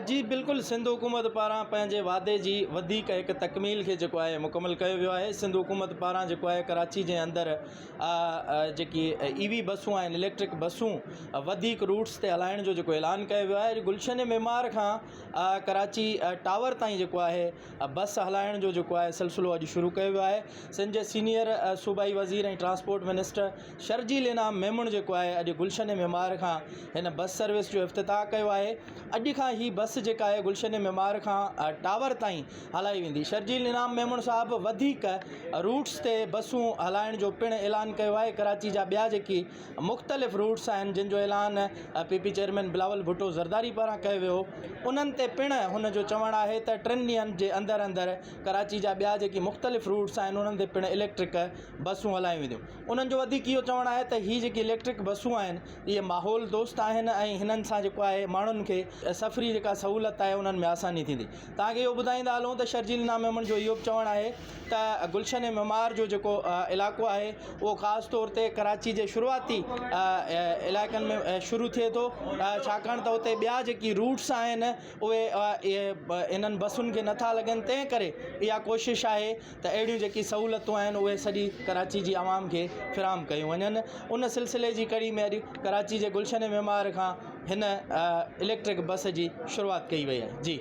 جي بلڪل سنڌ حڪومت پاران پنهنجي وعدي جي وڌيڪ هڪ تڪميل کي جيڪو آهي مڪمل ڪيو ويو آهي سنڌ حڪومت پاران جيڪو آهي ڪراچي جي اندر جيڪي اي وي بسون آهن اليڪٽرڪ بسون وڌيڪ روٽس تي هلائڻ جو جيڪو اعلان ڪيو ويو آهي گلشن معمار کان ڪراچي ٽاور تائين جيڪو آهي بس هلائڻ جو جيڪو آهي سلسلو اڄ شروع ڪيو ويو آهي سنڌ جي سينيئر صوبائي وزير ۽ ٽرانسپورٽ منسٽر شرجيل انعام ميمڻ جيڪو آهي اڄ گلشن معمار کان هن بس سروس جو افتتاح ڪيو آهي اڄ کان هي بس جيڪا آهي گلشن معمار کان ٽاور تائين هلائي ويندي شرجيل انعام ميمڻ صاحب وڌيڪ روٽس تي بسون هلائڻ جو پڻ اعلان ڪيو آهي ڪراچي جا ٻيا جيڪي مختلف روٽس آهن جن جو اعلان P P chairman Bilawal Bhutto Zardari پاران ڪيو ويو انهن تي پڻ هن جو چوڻ آهي ته ٽن ڏينهن جي اندر اندر ڪراچي جا ٻيا جيڪي مختلف روٽس آهن انهن تي پڻ اليڪٽرڪ بسون هلايون وينديون انهن جو وڌيڪ اهو چوڻ آهي ته هي جيڪي اليڪٽرڪ بسون آهن اهي ماحول دوست آهن ۽ هنن سان جيڪو آهي ماڻهن کي سفري جيڪا سهولت آهي انهن ۾ آساني ٿيندي توهان کي اهو ٻڌائيندا هلون ته شرجيل انعام ميمڻ جو اهو به چوڻ آهي ته گلشن معمار جو جيڪو علائقو آهي اهو خاص طور تي ڪراچي جي شروعاتي علائقن ۾ شروع ٿئي ٿو ڇاڪاڻ ته اتي ٻيا جيڪي روٽس آهن اهي انهن بسن کي نٿا لڳن تنهن ڪري اها ڪوشش آهي ته اهڙيون جيڪي سهولتون آهن اهي سڄي ڪراچي جي عوام کي فراهم ڪيون وڃن ان سلسلي جي ڪڙي ۾ اڄ ڪراچي جي گلشن معمار کان هن اليڪٽرڪ بس جي شروعات ڪئي وئي آهي جي.